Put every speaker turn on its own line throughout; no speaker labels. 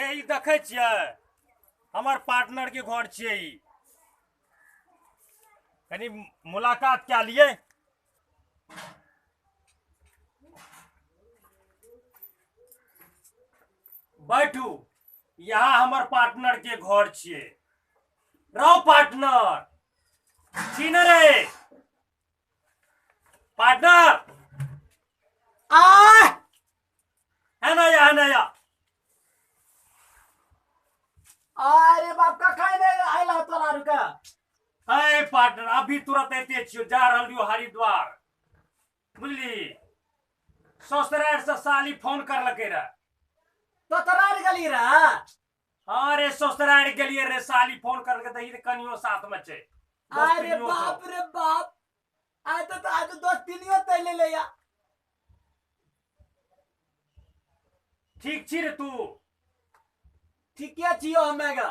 रे ई देखै छियै हमर पार्टनर के घर छियै ई। कनी मुलाकात कए लियै। बैठू, यहाँ हमर पार्टनर के घर छियै। रहो पार्टनर, छी ने रे पार्टनर?
आ
है ना या, है ना या।
अरे बाप, कखन आयल तोरा रुका?
है पार्टनर, अभी तुरंत एते छियो, जा रहल रहियो हरिद्वार, बुझली? ससुरार से साली फोन करलकै रहे।
तोतरार गेली रहे?
अरे ससुरार गेलियै रे, साली फोन करलकै तऽ ई कनियो साथ में छै।
अरे बाप रे बाप, आय तो आय तो दोस्तिनियो तै ले ले या।
ठीक छी रे तू?
ठीके छियो हमेगा।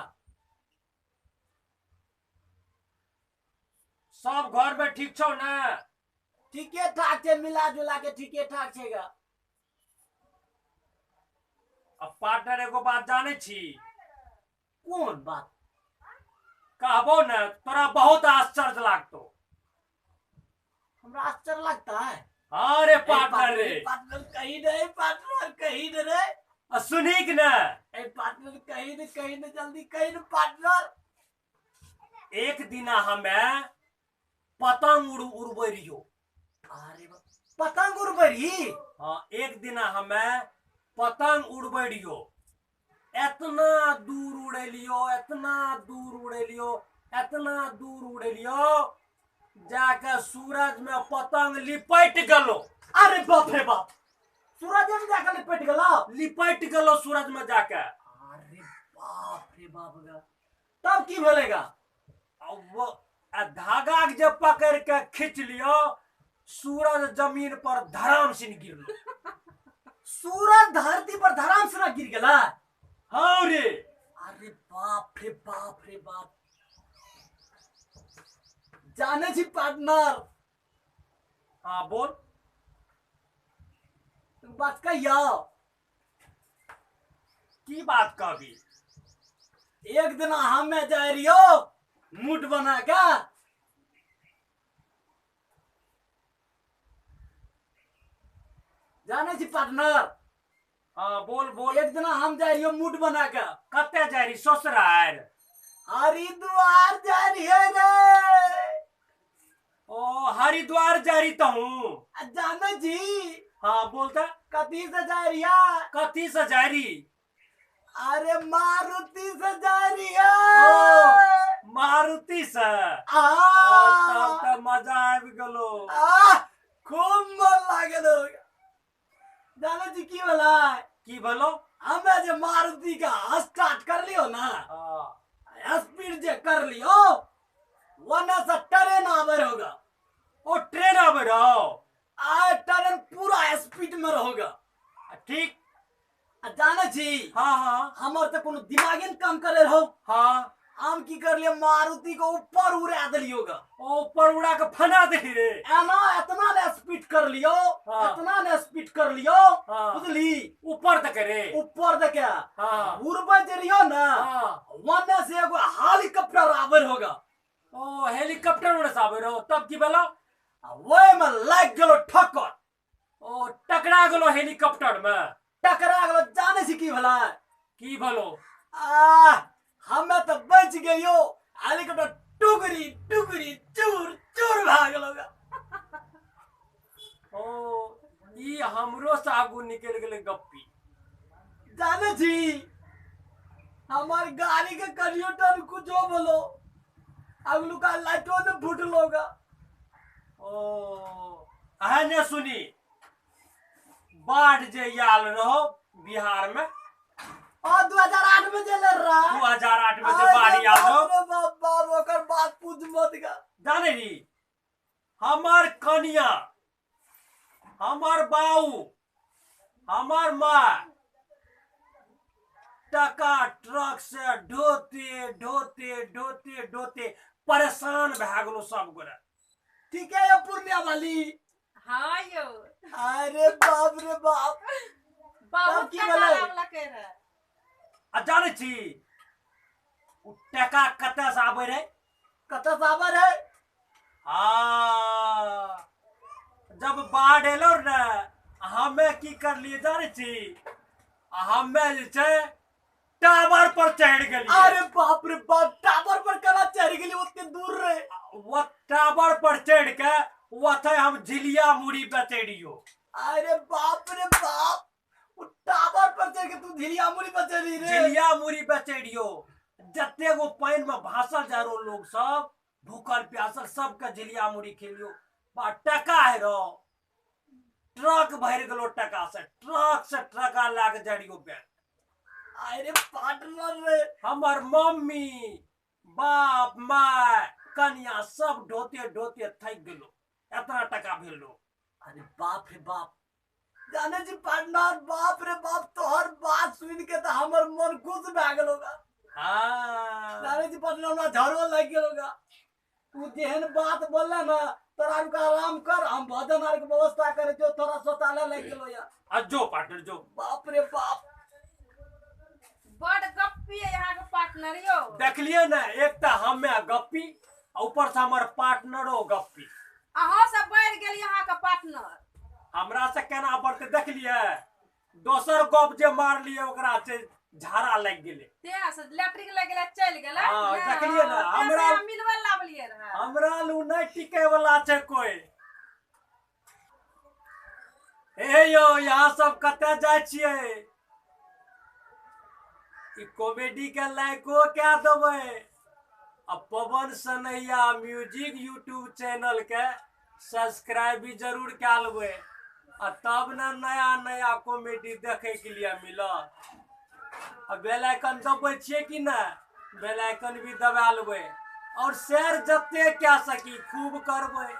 सब घर में ठीक छौ ने?
ठीके ठाक छै, मिला जुला के ठीके ठाक छै गा।
अब पार्टनर एगो बात जानै छी?
कोन बात?
कहबो ने तोरा बहुत आश्चर्य लागतो।
हमरा आश्चर्य लगता है?
अरे पार्टनर रे,
पार्टनर कहीं नहीं, पार्टनर कहीं नहीं रे।
आ सुनी कि ना?
ए पार्टनर कहीं नहीं, कहीं नहीं, जल्दी कहीं नहीं पार्टनर।
एक दिना हमें पतंग उड़बै रहियो।
अरे पतंग उड़बै रही?
हाँ, एक दिना हमें पतंग उड़बै रहियो, एतना दूर उड़ेलियो, एतना दूर उड़ेलियो, एतना दूर उड़ेलियो, जाके सूरज में पतंग लिपट गेलो।
अरे बाप रे बाप, सूरज में जाके लिपट गेलो?
लिपट गेलो सूरज में जाके।
अरे बाप रे बाप गा, तब की भेलेगा?
वो धागा के जब पकड़ के खींच लियो, सूरज जमीन पर धड़ाम से गिरलो।
सूरज धरती पर धड़ाम से गिर गेला?
हाँ रे।
अरे बाप रे बाप रे बाप, जाने छी पार्टनर।
हाँ बोल।
बात कहियो।
की बात कहबी?
एक दिन हमें जा रहियो मूड बना के, जाने छी पार्टनर?
हाँ बोल बोल।
एक दिन हम जा रहियो मूड बना के।
कते जा रही? ससुरार?
हरिद्वार जा रही है रे।
ओ हरिद्वार जा रही तहूँ?
जाने जी।
हाँ बोलता।
कथी से जा रही है?
कथी से जा रही?
अरे मारुति से जा रही है।
मारुति से? तब तो मजा आबि गेलो।
खूब मन लागल। जाने जी की भेलै?
की भेलो?
हमें जे मारुति का स्टार्ट कर लियो ना, स्पीड जे कर लियो, वना से ट्रेन आवे होगा।
ओ ट्रेन आवे रहो?
आ ट्रेन पूरा स्पीड में रहोगा।
ठीक।
जाने छी?
हाँ हाँ।
हमर तो कोनो दिमागे न काम करे रहो।
हाँ।
हम की कर लियो, मारुति को ऊपर उड़ा दिलियोगा।
ओ ऊपर उड़ा के फना दे रे।
एना इतना ने स्पीड कर लियो।
हाँ।
इतना ने स्पीड कर लियो।
हाँ।
बुझली?
ऊपर तक रे।
ऊपर तक।
हाँ।
उड़बै जे रहियो ना,
हाँ।
वने से एगो हेलीकॉप्टर आवे होगा।
ओ हेलीकॉप्टर उड़े से आवे रहो, तब की भेलो?
ओय में लाग गेलो ठक्कर।
ओ टकरा गेलो हेलीकॉप्टर में?
टकरा गेलो। जाने छी की भेलै?
की भेलो?
आ हमें तो बच गयो, हेलीकॉप्टर टुकड़ी टुकड़ी चूर चूर भा गेलो।
ओ ई हमरो से आगू निकल गेलै गप्पी।
जाने छी हमार गाड़ी के कंप्यूटर कुछो बोलो, अगलू का लाइटो ने फूटलोगा।
ओ अहाँ ने सुनी, बाढ़ जे आयल रहो बिहार में।
और 2008 में चल रहा।
2008 में जे बाढ़ आयल रहो।
बाप बाप, ओकर बात पूछ मत गा।
जाने री हमार कनिया, हमार बाऊ, हमार माँ टका ट्रक से ढोते ढोते ढोते ढोते परेशान भए गेलो सब गोरा।
ठीक है ये पूर्णिया वाली?
हाँ यो।
अरे बाप रे बाप,
बहुत
की
टका
भेलै?
लागलकै रहे।
आ जानै छी उ टका कतऽ से आबै रहै?
कतऽ से आबै रहै?
हाँ, जब बाढ़ एलो ने, हमे की करलियै जानै छी? हमे जे छै टावर पर चढ़ि गेलियै।
अरे बाप रे बाप, टावर पर केना चढ़ि गेली ओते दूर रे?
वो टावर पर चढ़ि के ओतै हम झिलिया मुड़ी बेचै रहियो।
अरे बाप रे बाप, ओ टावर पर चढ़ि के तू झिलिया मुड़ी बेचै रही रे?
झिलिया मुड़ी बेचै रहियो। जते गो पानि में भासल जा रहो लोग सब भूखल प्यासल, सबके झिलिया मुड़ी खेलियो। बा टका है रो, ट्रक भरि गेलो टका से, ट्रक से ट्रका लए के जाइ रहियो बैंक।
अरे पार्टनर रे,
हमर मम्मी बाप my कनिया सब ढोते ढोते थकि गेलो, एतना टका भेल रो।
अरे बाप रे बाप, जाने छी पार्टनर, बाप रे बाप, तोहर बात सुन के तो हमर मन खुश भए गेलो गा।
हाँ।
जाने छी पार्टनर, हमरा झरो लागि गेलो गा। तू जेहन बात बोलले ना, तोरा आर के आराम कर, हम भोजन आर के व्यवस्था करे जो, थोड़ा शौचालय लागि गेलो यार।
आ जो पार्टनर जो।
बाप रे बाप,
बड गप्पी है यहाँ के पार्टनर यो।
देखलिए ना, एक तो हमे गप्पी, ऊपर से हमर पार्टनरो गप्पी।
अहाँ सब बढ़ि गेल यहाँ के पार्टनर।
हमरा से केना बढ़ते देखलिए? दोसर गप जे मारलिए ओकरा से झाड़ा लागि गेलै।
तें से लैट्रिन लागि गेलै, चलि गेलै।
हाँ, देखलिए ना, हमरा
मिलबै लाबलिए रहे।
हमरा लू नहि टिके वाला छै कोई। हे यो, यहाँ सब कतऽ जाइ छियै? ई कॉमेडी के लाइको कए देबै आ Pawan Sanaiya music YouTube channel के सब्सक्राइब भी जरूर कए लेबै, आ तब ने नया नया कॉमेडी देखे के लिए मिलत। आ बेल आइकन दबै छियै कि नहि? बेल आइकन भी दबा लेबै और शेयर जते कए सकी खूब करबै।